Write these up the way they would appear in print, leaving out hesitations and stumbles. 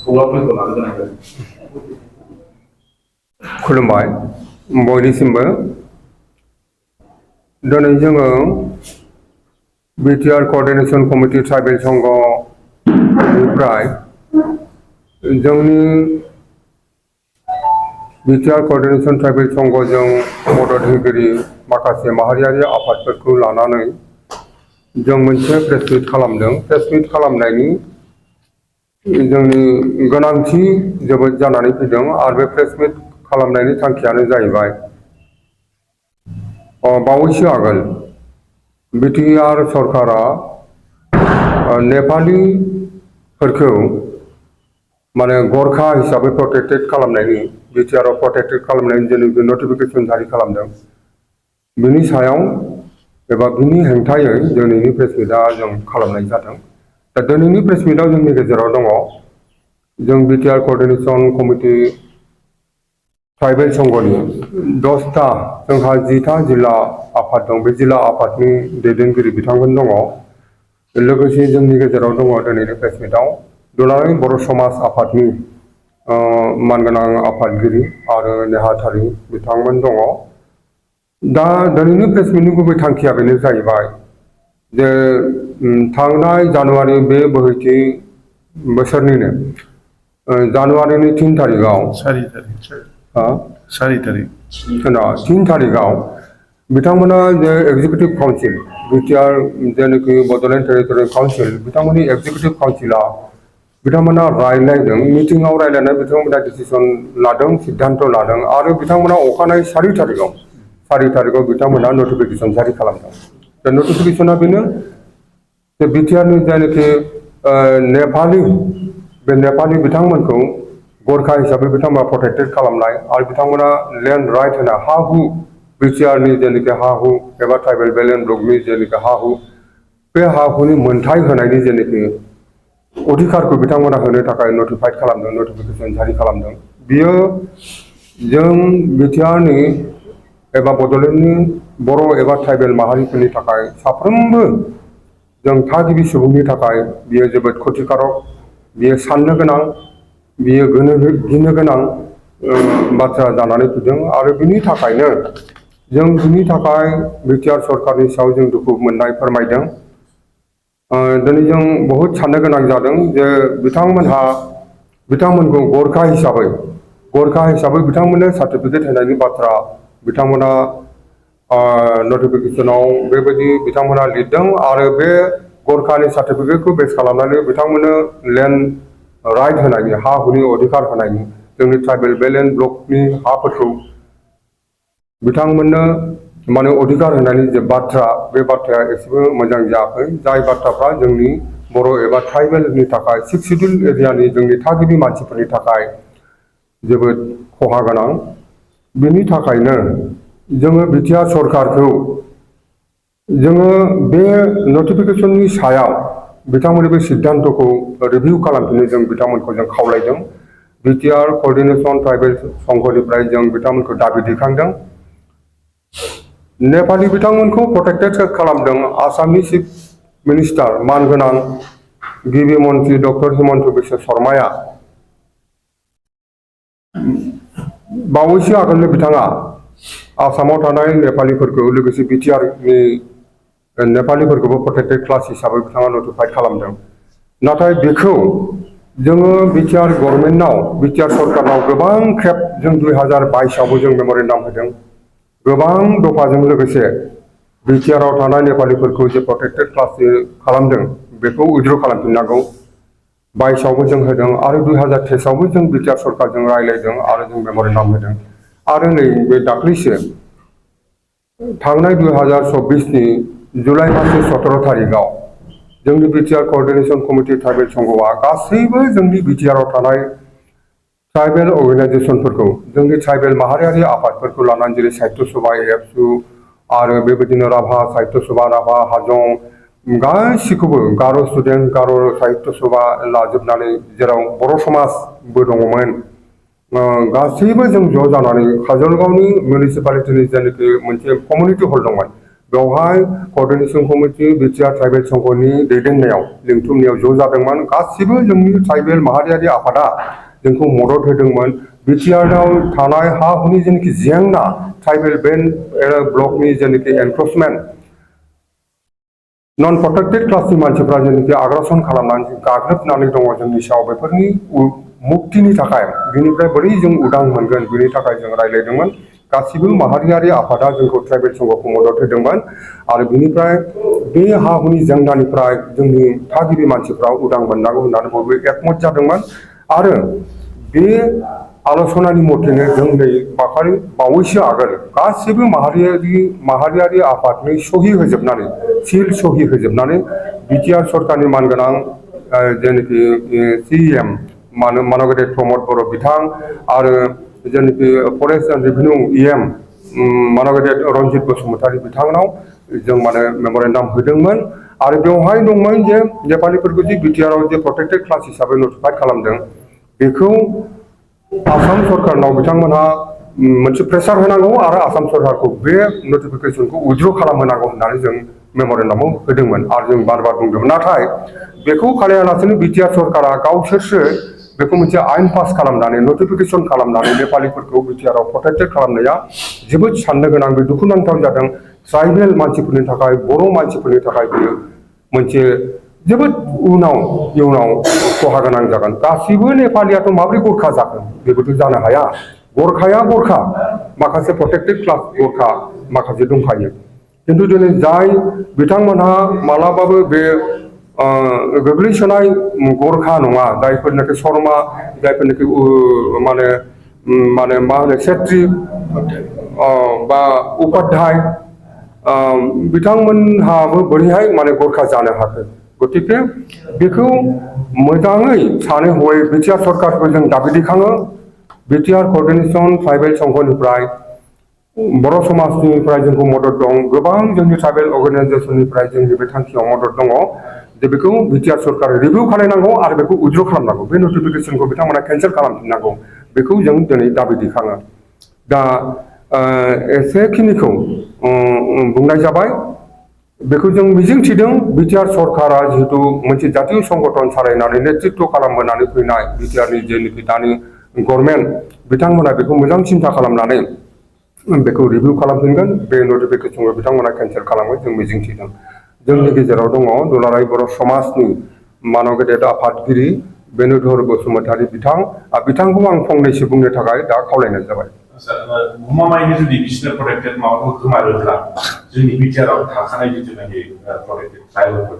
थौलाफोरखौ लानो गोनां जादों। खुलुमबाय बयनिसिमबो दिनै जोङो BTR कोऑर्डिनेशन कमिटी ट्राइबल संघनिफ्राय जोंनि BTR कोऑर्डिनेशन ट्राइबल संघजों मदद होगिरि माखासे माहारियारि आफादफोरखौ लानानै जों मोनसे प्रेस मिट खालामदों। प्रेस मिट खालामनायनि जोंनि गोनांथि जोबोद जानानै फैदों आरो बे प्रेस मिट खालामनायनि थांखियानो जाहैबाय बावैसो आगोल BTR सरकारा नेपालीफोरखौ माने गरखा हिसाबै प्रोटेक्टेड खालामनायनि BTR प्रोटेक्टेड खालामनायनि जेनोखि नटिफिकेशन जारि खालामदों बिनि सायाव एबा बिनि हेंथायै दिनैनि प्रेस मिटआ जों खालामनाय जादों। दा दिनैनि प्रेस मिटआव जोंनि गेजेराव दङ जों BTR कोऑर्डिनेशन कमिटी ट्राइबल संघनि 10टा जोंहा 10टा जिल्ला आफाद दं। बे जिल्ला आफादनि दैदेनगिरि बिथांमोन दङ। लोगोसे जोंनि गेजेराव दङ दिनैनि प्रेस मिटआव दुलाराय बर' समाज आफादनि मानगोनां आफादगिरि आरो नेहाथारि बिथांमोन दङ। दा दिनैनि प्रेस मिटनि गुबै थांखिया बेनो जाहैबाय जे थांनाय जानुवारि बे बोहैथि बोसोरनिनो जानुवारिनि 3 तारिखआव 3 तारिखआव बिथांमोना जे एग्जीक्यूटिव काउंसिल BTR जेनोखि बड'लेण्ड टेरिटरियेल काउंसिल बिथांमोननि एग्जीक्यूटिव काउंसिला बिथांमोना रायलायदों। मिटिंआव रायलायनाय बिथांमोना डिसिसन लादों, सिद्धांत लादों आरो बिथांमोना अखानायै 4 तारिखआव बिथांमोना नटिफिकेशन जारि खालामदों। दा नटिफिकेशना बेनो जे BTRनि जायनाखि नेपाली बिथांमोनखौ गरखा हिसाबै बिथांमोना प्रोटेक्टेड खालामनाय आरो बिथांमोना लैंड राइट होना हा हु BTRनि जेनोखि हा हु एबा ट्राइबल बेलेन्ड ब्लकनि जेनोखि हा हु बे हा हुनि मोनथाय होनायनि जेनोखि अधिकारखौ बिथांमोना होनो थाखाय नटिफाइड खालामदों, नटिफिकेशन जारि खालामदों। बियो जों BTRनि एबा बड'लेण्डनि बर' एबा ट्राइबल माहारिफोरनि थाखाय साफ्रोमबो जों थागिबि सुबुंनि थाखाय बियो जोबोद खथिकारक, बियो साननो गोनां, बियो गिनो गोनां बाथ्रा जानानै फैदों आरो बिनि थाखायनो जों बिनि थाखाय BTR सरकारनि सायाव जों दुखु मोननाय फोरमायदों। दिनै जों बहुद साननो गोनां जादों जे बिथांमोनखौ गरखा हिसाबै बिथांमोननो सार्टिफिकेट होनायनि बाथ्रा बिथांमोना नटिफिकेशनाव बेबायदि बिथांमोना लिरदों आरो बे गरखानि सार्टिफिकेटखौ बेस खालामनानै बिथांमोननो लैंड राइट होनायनि हा हुनि अधिकार होनायनि जोंनि ट्राइबल बेलेन्ड ब्लकनि हाफोरखौ बिथांमोननो माने अधिकार होनायनि जे बाथ्रा बे बाथ्राया एसेबो मोजां जायाखै। जाय बाथ्राफ्रा जोंनि बर' एबा ट्राइबेलनि थाखाय 6 शिड्यूल एरियानि जोंनि थागिबि मानसिफोरनि थाखाय जोबोद खहा गोनां। बेनि थाखायनो जोङो BTR सरकारखौ जोङो बे नटिफिकेशननि सायाव बिथांमोननि बे सिद्धांतखौ रिभिउ खालामफिननो जों बिथांमोनखौ जों खावलायदों। BTR कोऑर्डिनेशन ट्राइबल संघनिफ्राय जों बिथांमोनखौ दाबि दैखांदों। नेपाली बिथांमोनखौ प्रोटेक्टेड खालामदों आसामनि चिफ मिनिस्टार मानगोनां गिबि मन्त्रि डक्टर हिमन्त बिश्व शर्माया बावैसो आगोलनो बिथाङा आसामाव थानाय नेपालीफोरखौ लोगोसे BTRनि नेपालीफोरखौबो प्रोटेक्टेड क्लास हिसाबै बिथाङा नटिफाइड खालामदों। नाथाय बेखौ जोङो BTR गभर्नमेन्टनाव BTR सरकारनाव गोबां खेब जों 2022आवबो जों मेम'रेन्डाम होदों। गोबां दफाजों लोगोसे BTRआव थानाय नेपालीफोरखौ जे प्रोटेक्टेड क्लास खालामदों बेखौ उइथड्र खालामफिननांगौ 22आवबो जों होदों आरो 2023आवबो जों BTR सरकारजों रायलायदों आरो जों मेम'रेन्डाम होदों। आरो नै बे दाख्लैसो थांनाय 2024नि जुलाइ मासनि 17 तारिखआव जोंनि BTR कोऑर्डिनेशन कमिटी ट्राइबल संघआ गासैबो जोंनि BTRआव थानाय ट्राइबल अर्गेनाइजेशनफोरखौ जोंनि ट्राइबल माहारियारि आफादफोरखौ लानानै जेरै साहित्य सभा एबसु आरो बेबायदिनो राभा साहित्य सभा राभा हाजं गासिखौबो गार' स्टुडेन्ट गार' साहित्य सभा लाजोबनानै जेराव बर' समाजबो दङमोन गासैबो जों ज' जानानै काजलगावनि मिउनिसिपालिटिनि जेनाखि मोनसे कमिउनिटि हल दंमोन बेवहाय कोअर्डिनेशन कमिटि BTR ट्राइबेल संघनि दैदेननायाव लिंथुमनायाव ज' जादोंमोन गासिबो जोंनि ट्राइबेल माहारियारि आफादा जोंखौ मदद होदोंमोन BTRआव थानाय हा हुनि जेनाखि जेंना ट्राइबेल ब्लकनि जेनाखि एनक्रोचमेन्ट नन प्रोटेक्टेड क्लासनि मानसिफ्रा जेनाखि आग्रासन खालामनानै गाग्लोबनानै दङ जोंनि सायाव बेफोरनि मुक्तिनि थाखाय बिनिफ्राय बोरै जों उदां मोनगोन बिनि थाखाय जों रायज्लायदोंमोन गासिबो माहारियारि आफादा जोंखौ ट्राइबेल संघखौ मदद होदोंमोन आरो बिनिफ्राय बे हा हुनि जेंनानिफ्राय जोंनि थागिबि मानसिफ्रा उदां मोननांगौ होननानै बयबो एकमत जादोंमोन आरो बे आलोचनानि मथेनो जों नै बावैसो आगोल गासिबो माहारियारि आफादनि सहि होजोबनानै सिल सहि होजोबनानै BTR सरकारनि मानगोनां जेनाखि CEM मानगेदेर प्रमद बर' बिथां आरो जेनाखि फरेस्ट एन्ड रेभिनिउ EM मानगेदेर रनजित बसुमतारी बिथांनाव जों मेम'रेन्डाम होदोंमोन आरो बेवहाय दंमोन जे नेपालिफोरखौ जे BTRआव जे प्रोटेक्टेड क्लास हिसाबै नटिफाइड खालामदों बेखौ आसाम सरकारनाव बिथांमोनहा मोनसे प्रेसार होनांगौ आरो आसाम सरकारखौ बे नटिफिकेसनखौ उइथड्र खालामहोनांगौ होननानै जों मेम'रेन्डामाव होदोंमोन आरो जों बार बुंदोंमोन नाथाय बेखौ खालायालासेनो BTR सरकारा गावसोरसो बेखौ मोनसे आयेन पास खालामनानै नटिफिकेसन खालामनानै नेपालिफोरखौ BTRआव प्रोटेक्टेड खालामनाया जोबोद साननो गोनां बे दुखुनांथाव जादों ट्राइबेल मानसिफोरनि थाखाय बर' मानसिफोरनि थाखाय बेयो मोनसे जोबोद इयुनाव खहा गोनां जागोन गासिबो नेपालियाथ' माबोरै गोरखा जागोन बेबोथ' जानो हाया गोरखाया गोरखा माखासे प्रोटेक्टेड क्लास गोरखा माखासे दंखायो किन्तु दिनै जाय बिथांमोनहा मालाबाबो बे गोग्लैसोनाय गोरखा नङा जायफोरनाखि शर्मा जायफोरनाखि माने मा होनो छेत्री बा उपाध्याय बिथांमोनहाबो बोरैहाय गोरखा जानो हाखो गतिके बेखौ मोजाङै सानै हयै BTR सरकारखौ जों दाबि दैखाङो BTR कोअर्डिनेशन ट्राइबेल संघनिफ्राय बर' समाजनिफ्राय जोंखौ मदद दं गोबां जोंनि ट्राइबेल अर्गानाइजेसननिफ्राय जोंनि बे थांखियाव मदद दङ जे बेखौ BTR सरकार रिभिउ खालामनांगौ आरो बेखौ उइथड्र खालामनांगौ बे नटिफिकेसनखौ बिथांमोना केन्सेल खालामफिननांगौ बेखौ जों दिनै दाबि दैखाङो दा एसेखिनिखौ बुंनाय जाबाय बेखौ जों मिजिं थिदों BTR सरकारा जिहेतु मोनसे जातीय संगठन सालायनानै नेतृत्व खालामबोनानै फैनाय BTRनि जेनाखि दानि गभर्नमेन्ट बिथांमोना बेखौ मोजां सिन्था खालामनानै बेखौ रिभिउ खालामफिनगोन बे नटिफिकेसनखौ बिथांमोना केन्सेल खालामगोन जों मिजिं थिदों जोंनि गेजेराव दङ दुलाराय बर' समाजनि मानगेदेर आफादगिरि बेनुधर बसुमतारी बिथांखौ आं फंनैसो बुंनो थाखाय दा खावलायनाय जाबाय गमामायैनो जुदि बिसोरनो प्रोटेक्टेड माबाखौ गोमारोब्ला जोंनि BTRआव थाखानाय जिथुनाखि प्रोटेक्टेड ट्राइबेलफोर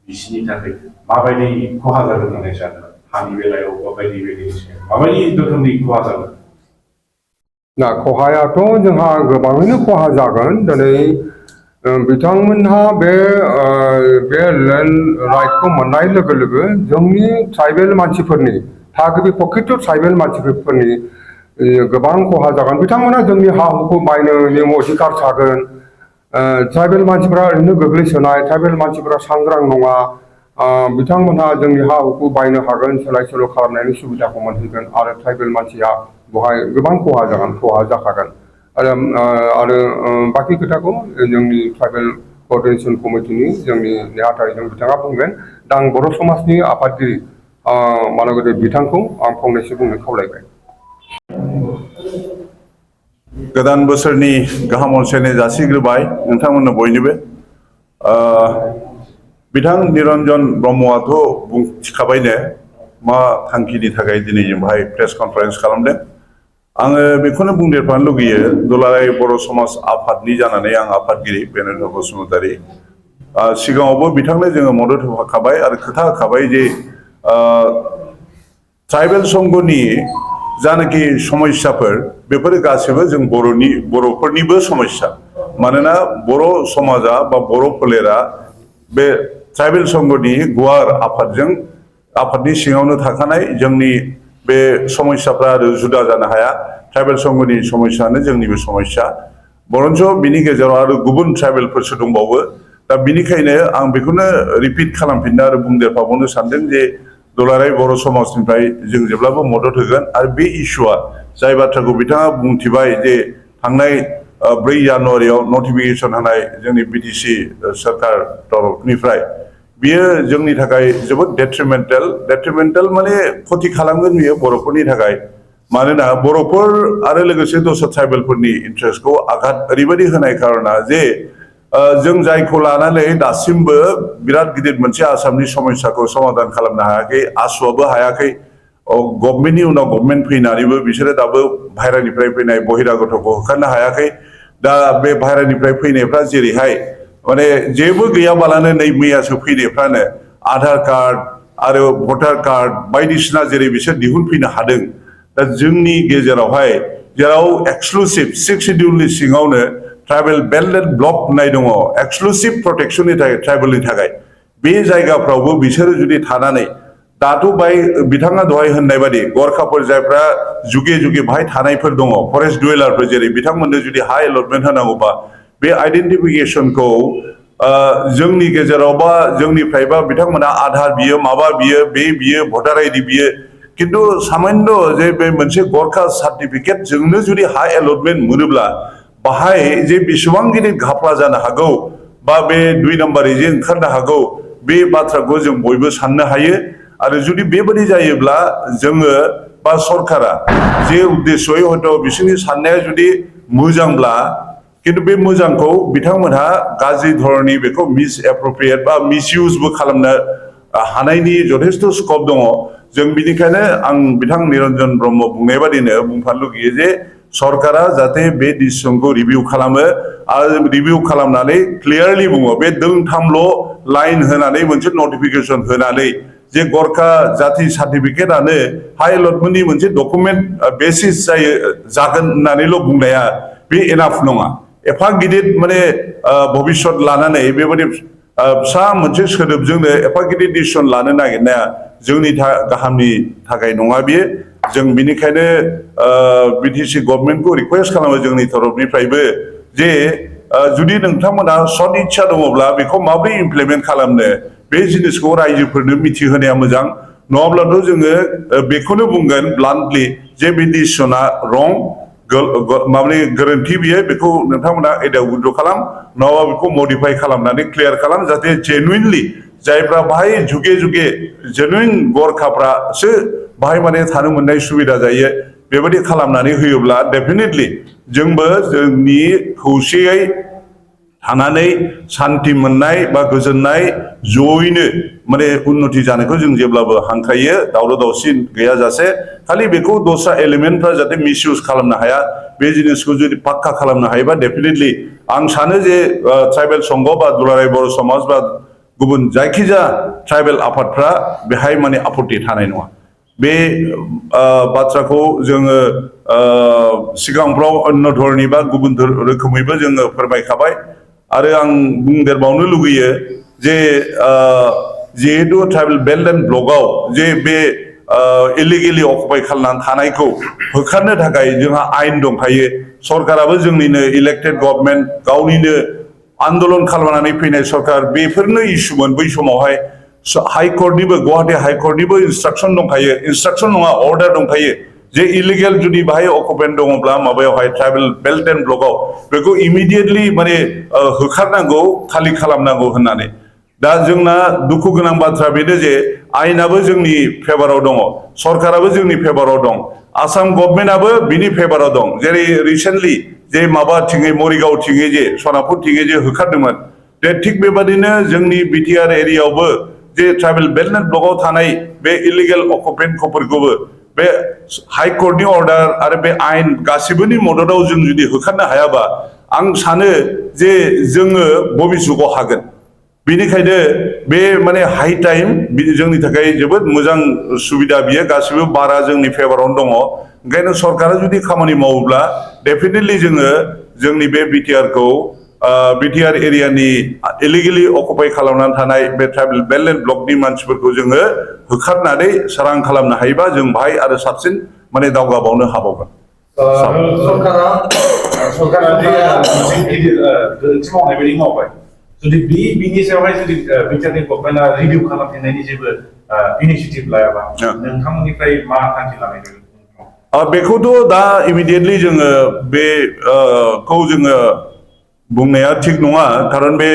बिसोरनि थाखाय माबायदि खहा जागोन होननानै सानो हानि बेलायाव बा बायदि माबायदि रोखोमनि खहा जागोन ना खहायाथ' जोंहा गोबाङैनो खहा जागोन दिनै बिथांमोनहा बे लेन्ड राइटखौ मोननाय लोगो लोगो जोंनि ट्राइबेल मानसिफोरनि थागिबि प्रकृत ट्राइबेल मानसिफोरनि गोबां खहा जागोन बिथांमोना जोंनि हा हुखौ बायनोनि अधिकार थागोन ट्राइबेल मानसिफोरा ओरैनो गोग्लैसोनाय ट्राइबेल मानसिफोरा सांग्रां नङा बिथांमोनहा जोंनि हा हुखौ बायनो हागोन सोलाय सोल' खालामनायनि सुबिदाखौ मोनहैगोन आरो ट्राइबेल मानसिया बेवहाय गोबां खहा जाखागोन आरो बाखि खोथाखौ जोंनि ट्राइबेल कोअर्डिनेशन कमिटिनि जोंनि नेहाथारिजों बिथाङा बुंगोन दा आं बर' समाजनि आफादगिरि मानगेदेर बिथांखौ आं फंनैसो बुंनो खावलायबाय गोदान बोसोरनि गाहाम हामलायनाय जासिग्रोबाय नोंथांमोननो बयनोबो बिथां निरन्जन ब्रह्मआथ' बुंथिखाबायनो मा थांखिनि थाखाय दिनै जों बाहाय प्रेस कनफारेन्स खालामदों आङो बेखौनो बुंदेरफानो लुगैयो दुलाराय बर' समाज आफादनि जानानै आं आफादगिरि बेनुधर बसुमतारी सिगाङावबो बिथांनो जोङो मदद होखाबाय आरो खोथा होखाबाय जे ट्राइबेल संघनि जानाखि समस्याफोर बेफोरो गासैबो जों बर'फोरनिबो समस्या मानोना बर' समाजा बा बर' फोलेरा बे ट्राइबेल संघनि गुवार आफादनि सिङावनो थाखानाय जोंनि बे समस्याफ्रा आरो जुदा जानो हाया ट्राइबेल संघनि समस्यानो जोंनिबो समस्या बरन्स बिनि गेजेराव आरो गुबुन ट्राइबेलफोरसो दंबावो दा बिनिखायनो आं बेखौनो रिपिट खालामफिननो आरो बुंदेरफाबावनो सानदों जे दुलाराय बर' समाजनिफ्राय जों जेब्लाबो मदद होगोन आरो बे इस्युआ जाय बाथ्राखौ बिथाङा बुंथिबाय जे थांनाय 4 जानुवारियाव नटिफिकेशन होनाय जोंनि बिटिसि सरकार तरफनिफ्राय बियो जोंनि थाखाय जोबोद डेट्रिमेन्टेल माने क्षति खालामगोन बियो बर'फोरनि थाखाय मानोना बर'फोर आरो लोगोसे दस्रा ट्राइबेलफोरनि इन्ट्रेस्टखौ आघात ओरैबायदि होनाय खारना जे जों जायखौ लानानै दासिमबो बिराद गिदिर मोनसे आसामनि समस्याखौ समाधान खालामनो हायाखै आसुआबो हायाखै गभर्नमेन्टनि उनाव गभर्नमेन्ट फैनानैबो बिसोरो दाबो बाहेरानिफ्राय फैनाय बहिरागतखौ होखारनो हायाखै दा बे बाहेरानिफ्राय फैनायफ्रा जेरैहाय माने जेबो गैयाबालानो नै मैयासो फैनायफ्रानो आधार कार्ड आरो भटार कार्ड बायदिसिना जेरै बिसोर दिहुनफैनो हादों दा जोंनि गेजेरावहाय जेराव एक्सक्लुसिभ 6 शिड्यूलनि सिङावनो ट्राइबेल बेल्ट एन्ड ब्लक होननाय दङ एक्सक्लुसिभ प्रटेक्शननि थाखाय ट्राइबेलनि थाखाय बे जायगाफ्रावबो बिसोरो जुदि थानानै दाथ' बाय बिथाङा दहाय होननाय बादि गरखाफोर जायफ्रा जुगे जुगे बाहाय थानायफोर दङ फरेस्ट डुवेलारफोर जेरै बिथांमोननो जुदि हा एलटमेन्ट होनांगौबा बे आइडेन्टिफिकेशनखौ जोंनि गेजेराव बा जोंनिफ्रायबा बिथांमोना आधार बियो माबा बियो बे बियो भटार आइडि बियो किन्तु सामान्य जे बे मोनसे गरखा सार्टिफिकेट जोंनो जुदि हा एलटमेन्ट मोनोब्ला बाहाय जे बेसेबां गिदिर घापला जानो हागौ बा बे 2 नम्बरै जे ओंखारनो हागौ बे बाथ्राखौ जों बयबो साननो हायो आरो जुदि बेबायदि जायोब्ला जोङो बा सरकारा जे उद्देश्ययै हयथ' बिसोरनि साननाया जुदि मोजांब्ला किन्तु बे मोजांखौ बिथांमोनहा गाज्रि धरननि बेखौ मिसएप्रोप्रिएट बा मिसइउजबो खालामनो हानायनि जथेस्थ' स्कप दङ जों बिनिखायनो आं बिथां निरन्जन ब्रह्म बुंनाय बादिनो बुंफानो लुगैयो जे सरकारा जाहाथे बे डिसिसनखौ रिभिउ खालामो आरो रिभिउ खालामनानै क्लियारलि बुङो बे दोंथामल' लाइन होनानै मोनसे नटिफिकेशन होनानै जे गरखा जाति सार्टिफिकेटआनो हा एलटमेन्टनि मोनसे डकुमेन्ट बेसिस जागोन होननानैल' बुंनाया बे एनाफ नङा एफा गिदिर माने भबिष्यत लानानै बेबायदि फिसा मोनसे सोदोबजोंनो एफा गिदिर डिसिसन लानो नागिरनाया जोंनि गाहामनि थाखाय नङा बियो जों बिनिखायनो बिटिसि गभर्नमेन्टखौ रिक्वेस्ट खालामो जोंनि तरफनिफ्रायबो जे जुदि नोंथांमोना सद इच्छा दङब्ला बेखौ माबोरै इमप्लिमेन्ट खालामनो बे जिनिसखौ रायजोफोरनो मिथिहोनाया मोजां नङाब्लाथ' जोङो बेखौनो बुंगोन ब्लान्टलि जे बे डिसिसना रं माने गोरोन्थि बियो बेखौ नोंथांमोना आयदायाव उइथड्र खालाम नङाबा बेखौ मडिफाइ खालामनानै क्लियार खालाम जाहाथे जेनुइनलि जायफ्रा बाहाय जुगे जुगे जेनुइन गरखाफ्रासो बाहाय माने थानो मोननाय सुबिदा जायो बेबायदि खालामनानै होयोब्ला डेफिनेटलि जोंबो जोंनि खौसेयै थानानै सान्ति मोननाय बा गोजोननाय जयैनो माने उन्नति जानायखौ जों जेब्लाबो हांख्रायो दावराव दावसि गैयाजासे खालि बेखौ दस्रा एलिमेन्टफ्रा जाहाथे मिसइउज खालामनो हाया बे जिनिसखौ जुदि पाक्का खालामनो हायोबा डेफिनेटलि आं सानो जे ट्राइबेल संघ बा दुलाराय बर' समाज बा गुबुन जायखिजाया ट्राइबेल आफादफ्रा बेहाय माने आपत्ति थानाय नङा बे बाथ्राखौ जोङो सिगांफ्राव अन्य धरनि बा गुबुन रोखोमैबो जोङो फोरमायखाबाय आरो आं बुंदेरबावनो लुगैयो जे जिहेतु ट्राइबेल बेल्ट एन्ड ब्लकआव जे बे इलिगेलि अकुपाय खालामनानै थानायखौ होखारनो थाखाय जोंहा आयेन दंखायो सरकाराबो जोंनिनो इलेक्टेड गभर्नमेन्ट गावनिनो आन्दलन खालामनानै फैनाय सरकार बेफोरनो इसुमोन बै समावहाय हाइकर्टनिबो गुवाहाटी हाइकर्टनिबो इन्सट्राक्सन दंखायो इन्सट्राक्सन नङा अर्डार दंखायो जे इलिगेल जुदि बाहाय अकुपेन्ट दङब्ला माबायावहाय ट्राइबेल बेल्ट एन्ड ब्लकआव बेखौ इमिडियेटलि माने होखारनांगौ खालि खालामनांगौ होननानै दा जोंना दुखु गोनां बाथ्रा बेनो जे आयेनाबो जोंनि फेभाराव दङ सरकाराबो जोंनि फेभाराव दं आसाम गभर्नमेन्टआबो बिनि फेभाराव दं जेरै रिसेन्टलि जे माबा थिङै मरिगाव थिङै जे सनापुर थिङै जे होखारदोंमोन दे थिग बेबादिनो जोंनि बिटिआर एरियायावबो जे ट्राइबेल बेल्ट एन्ड ब्लकआव थानाय बे इलिगेल अकुपेन्टफोरखौबो बे हाइकर्टनि अर्डार आरो बे आयेन गासिबोनि मददाव जों जुदि होखारनो हायाबा आं सानो जे जोङो भबिष्यतआव हागोन बेनिखायनो बे माने हाइ टाइम जोंनि थाखाय जोबोद मोजां सुबिदा बियो गासिबो बारा जोंनि फेभारावनो दङ ओंखायनो सरकारा जुदि खामानि मावोब्ला डेफिनेटलि जोङो जोंनि बे बिटिआरखौ बिटिआर एरियानि इलिगेलि अकुपाय खालामनानै थानाय बे ट्राइबेल बेल्ट एन्ड ब्लकनि मानसिफोरखौ जोङो होखारनानै सोरां खालामनो हायोबा जों बाहाय आरो साबसिन माने दावगाबावनो हाबावगोन सरकारा गोरोन्थि मावनाय बायदि मावबाय जुदि बिनि सायावहाय जुदि बिटिआरनि गभर्नमेन्टआ रिभिउ खालामफिननायनि जेबो इनिसिएटिभ लायाबा नोंथांमोननिफ्राय मा थांखि लानाय बेखौथ' दा इमिडियेटलि जोङो बेखौ जोङो बुंनाया थिग नङा खारन बे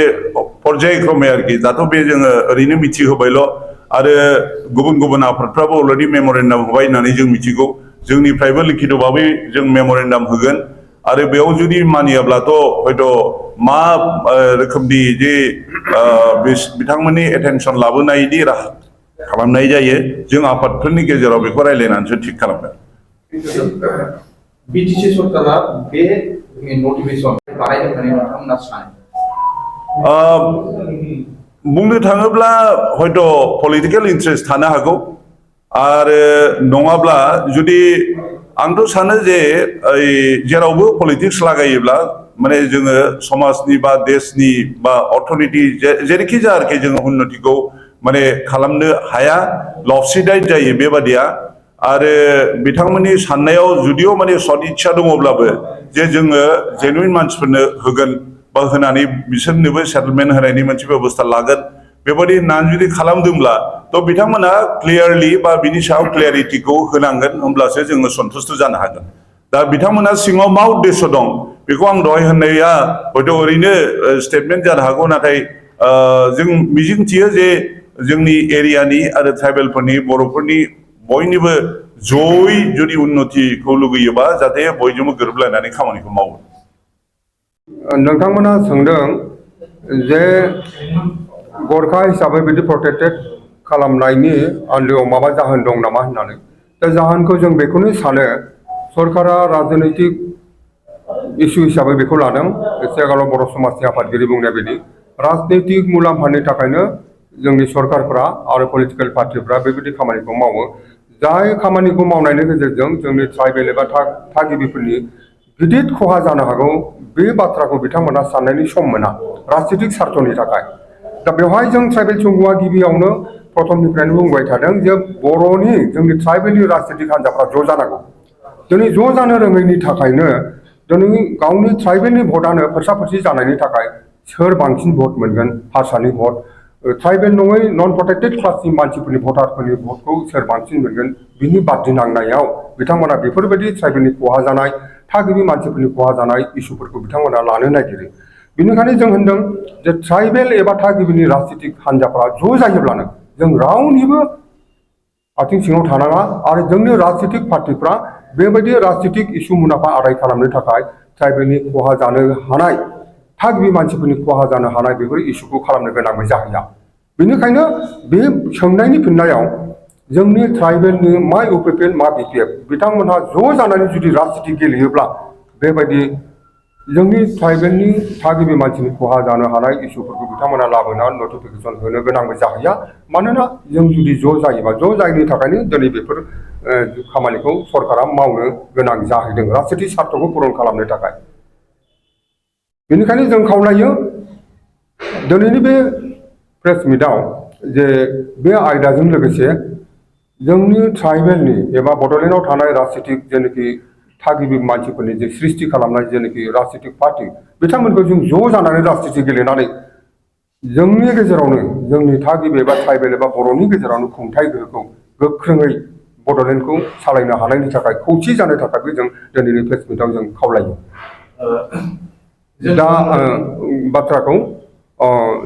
पर्यायक्रमे आरोखि दाथ' बे जोङो ओरैनो मिथिहोबायल' आरो गुबुन गुबुन आफादफ्राबो अलरेडि मेम'रेन्डाम होबाय होननानै जों मिथिगौ जोंनिफ्रायबो लिखित भाबै जों मेम'रेन्डाम होगोन आरो बेयाव जुदि मानियाब्लाथ' हयथ' मा रोखोमनि जे बिथांमोननि एटेनसन लाबोनायनि राहा खालामनाय जायो जों आफादफोरनि गेजेराव बेखौ रायज्लायनानैसो थिग खालामगोन BTC सरकारा बे नटिफिकेसन बानायनो होननानै नोंथांमोना सानो बुंनो थाङोब्ला हयथ' पलिटिकेल इन्ट्रेस्ट थानो हागौ आरो नङाब्ला जुदि आंथ' सानो जे जेरावबो पलिटिक्स लागायोब्ला माने जोङो समाजनि बा देशनि बा अर्थनीति जेरैखि जाया आरोखि जोङो उन्नतिखौ माने खालामनो हाया लभसिडाइट जायो बेबादिया आरो बिथांमोननि साननायाव जुदिअ माने सद इच्छा दङब्लाबो जे जोङो जेनुइन मानसिफोरनो होगोन बा होनानै बिसोरनोबो सेटलमेन्ट होनायनि मोनसे बेबस्था लागोन बेबायदि होननानै जुदि खालामदोंब्ला थ' बिथांमोना क्लियारलि बा बिनि सायाव क्लियारिटिखौ होनांगोन होमब्लासो जोङो सन्तुष्ट जानो हागोन दा बिथांमोना सिङाव मा उद्देश्य दं बेखौ आं दहाय होननाया हयथ' ओरैनो स्टेटमेन्ट जानो हागौ नाथाय जों मिजिंथियो जे जोंनि एरियानि आरो ट्राइबेलफोरनि बर'फोरनि बयनिबो जयै जुदि उन्नतिखौ लुगैयोबा जाहाथे बयजोंबो गोरोबलायनानै खामानिखौ मावो नोंथांमोना सोंदों जे गरखा हिसाबै बिदि प्रटेक्टेड खालामनायनि आन्दोआव माबा जाहोन दं नामा होननानै दा जाहोनखौ जों बेखौनो सानो सरकारा राजनैतिक इसु हिसाबै बेखौ लादों एसे आगोलाव बर' समाजनि आफादगिरि बुंनाय बायदि राजनैतिक मुलाम्फानि थाखायनो जोंनि सरकारफ्रा आरो पलिटिकेल पार्टिफ्रा बेबायदि खामानिखौ मावो जाय खामानिखौ मावनायनि गेजेरजों जोंनि ट्राइबेल एबा थागिबिफोरनि गिदिर खहा जानो हागौ बे बाथ्राखौ बिथांमोना साननायनि सम मोना राजनैतिक स्वार्थनि थाखाय दा बेवहाय जों ट्राइबेल संघआ गिबियावनो प्रथमनिफ्रायनो बुंबाय थादों जे बर'नि जोंनि ट्राइबेलनि राजनैतिक हान्जाफ्रा ज' जानांगौ दिनै ज' जानो रोङैनि थाखायनो दिनै गावनि ट्राइबेलनि भटआनो फोरसा फोरसि जानायनि थाखाय सोर बांसिन भट मोनगोन हारसानि भट ट्राइबेल नङै नन प्रटेक्टेड क्लासनि मानसिफोरनि भटारफोरनि भटखौ सोर बांसिन मोनगोन बिनि बाथि नांनायाव बिथांमोना बेफोरबायदि ट्राइबेलनि खहा जानाय थागिबि मानसिफोरनि खहा जानाय इस्युफोरखौ बिथांमोना लानो नागिरो बेनिखायनो जों होनदों जे ट्राइबेल एबा थागिबिनि राजनैतिक हान्जाफ्रा ज' जायोब्लानो जों रावनिबो आथिं सिङाव थानाङा आरो जोंनि राजनैतिक पार्टिफ्रा बेबायदि राजनैतिक इसु मुलाम्फा आदाय खालामनो थाखाय ट्राइबेलनि खहा जानो हानाय थागिबि मानसिफोरनि खहा जानो हानाय बेफोर इस्युखौ खालामनो गोनांबो जाहैया बेनिखायनो बे सोंनायनि फिननायाव जोंनि ट्राइबेलनि मा इउपिपिएल मा बिपिएफ बिथांमोनहा ज' जानानै जुदि राजनीति गेलेयोब्ला बेबायदि जोंनि ट्राइबेलनि थागिबि मानसिनि खहा जानो हानाय इस्युफोरखौ बिथांमोना लाबोना नटिफिकेसन होनो गोनांबो जाहैया मानोना जों जुदि ज' जायोबा ज' जायैनि थाखायनो दिनै बेफोर खामानिखौ सरकारा मावनो गोनां जाहैदों राजनीतिक स्वार्थखौ पुरन खालामनो थाखाय बेनिखायनो जों खावलायो दिनैनि बे प्रेस मिटआव जे बे आयदाजों लोगोसे जोंनि ट्राइबेलनि एबा बड'लेण्डआव थानाय राजनीतिक जेनाखि थागिबि मानसिफोरनि जे सृष्टि खालामनाय जेनाखि राजनीतिक पार्टि बिथांमोनखौ जों ज' जानानै राजनीति गेलेनानै जोंनि गेजेरावनो जोंनि थागिबि एबा ट्राइबेल एबा बर'नि गेजेरावनो खुंथाय गोहोखौ गोख्रोङै बड'लेण्डखौ सालायनो हानायनि थाखाय खौसे जानो थाखायबो जों दिनैनि प्रेस मिटआव जों खावलायो दा बाथ्राखौ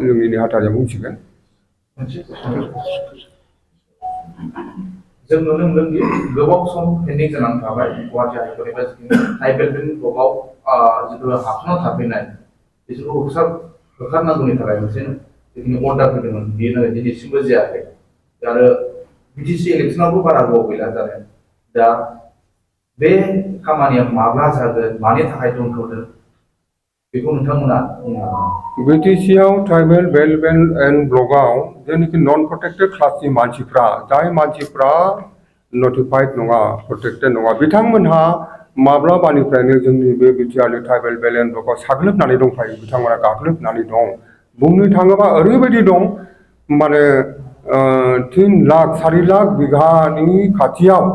जोंनि नेहाथारिया बुंसिगोन जों नुनो मोनदों दि गोबाव सम पेन्डिं जानानै थाबाय गुवाहाटि हाइकर्ट एबा ट्राइबेलनि ब्लकआव जिथु हाबसोना थाफैनाय बिसोरखौ होखारनांगौनि थाखाय मोनसे जिखिनि अर्डार फैदोंमोन बेयो दिनैसिमबो जायाखै आरो बिटिसि इलेक्सनावबो बारा गोबाव गैला जादों दा बे खामानिया माब्ला जागोन मानि थाखाय दोनथ'दों बेखौ नोंथांमोना बुंनो हागोन बिटिसिआव ट्राइबेल बेल्ट एन्ड ब्लकआव जेनाखि नन प्रटेक्टेड क्लासनि मानसिफ्रा जाय मानसिफ्रा नटिफाइड नङा प्रटेक्टेड नङा बिथांमोनहा माब्लाबानिफ्रायनो जोंनि बे बिटिआरनि ट्राइबेल बेल्ट एन्ड ब्लकआव साग्लोबनानै दंखायो बिथांमोना गाग्लोबनानै दं बुंनो थाङोबा ओरैबायदि दं माने 3 लाख 4 लाख बिघानि खाथियाव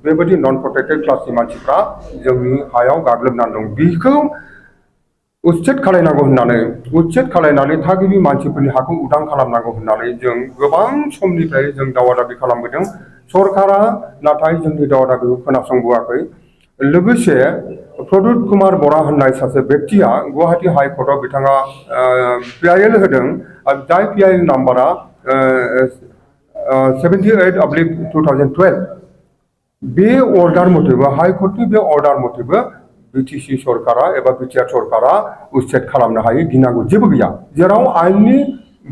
बेबायदि नन प्रटेक्टेड क्लासनि मानसिफ्रा जोंनि हायाव गाग्लोबनानै दं बेखौ उच्छेद खालायनानै थागिबि मानसिफोरनि हाखौ उदां खालामनांगौ होननानै जों गोबां समनिफ्राय जों दावा दाबि खालामबोदों सरकारा नाथाय जोंनि दावदाखौ खोनासंबोआखै लोगोसे प्रदुत कुमार बरा होननाय सासे व्यक्तिया गुवाहाटी हाइकर्टआव बिथाङा PIL होदों जाय PIL नाम्बारा 78/2012 बे अर्डार मथेबो हाइकर्टनि बे अर्डार मथेबो BTC सरकारा एबा BTR सरकारा उच्चेद खालामनो हायो गिनांगौ जेबो गैया जेराव आयेननि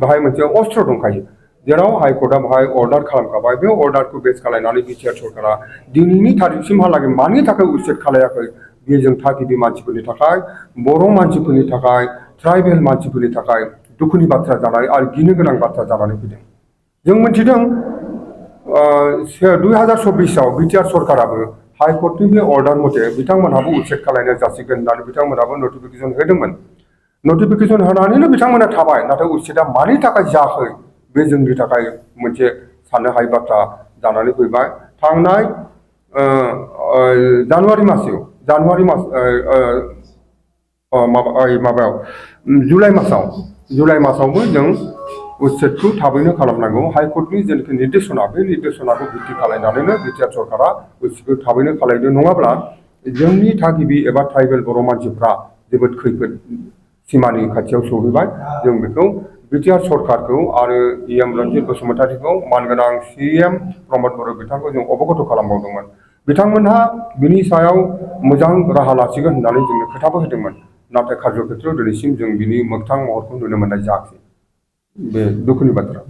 बाहाय मोनसे अस्त्र दंखायो जेराव हाइकर्टआ बाहाय अर्डार खालामखाबाय बे अर्डारखौ बेस खालामनानै BTR सरकारा दिनैनि तारिखसिमहालागै मानि थाखाय उच्चेद खालायाखै बेयो जों थागिबि मानसिफोरनि थाखाय बर' मानसिफोरनि थाखाय ट्राइबेल मानसिफोरनि थाखाय दुखुनि बाथ्रा जानानै आरो गिनो गोनां बाथ्रा जानानै फैदों जों मिथिदों 2024 BTR सरकाराबो हाइकर्टनि बे अर्डार मथे बिथांमोनहाबो उच्चेद खालामनो जासिगोन होननानै बिथांमोनहाबो नटिफिकेसन होदोंमोन नटिफिकेसन होनानैनो बिथांमोना थाबाय नाथाय उच्चेदआ मानि थाखाय जायाखै बे जोंनि थाखाय मोनसे साननो हायै बाथ्रा जानानै फैबाय थांनाय जानुवारि माबायाव जुलाइ मासावबो जों उच्चेदखौ थाबैनो खालामनांगौ हाइकर्टनि जेनाखि निर्देशना बे निर्देशनाखौ भित्ति खालामनानैनो BTR सरकारा उच्चेदखौ थाबैनो खालामनो नङाब्ला जोंनि थागिबि एबा ट्राइबेल बर' मानसिफ्रा जोबोद खैफोद सिमानि खाथियाव सौहैबाय जों बेखौ BTR सरकारखौ आरो EM रन्जित बसुमतारीखौ मानगोनां CM प्रमद बर' बिथांखौ जों अबगत खालामबावदोंमोन बिथांमोनहा बिनि सायाव मोजां राहा लासिगोन होननानै जोंनो खोथाबो होदोंमोन नाथाय कार्य खेत्रआव दिनैसिम जों बिनि मोगथां महरखौ नुनो मोननाय जायाखै बे दुखुनि बाथ्रा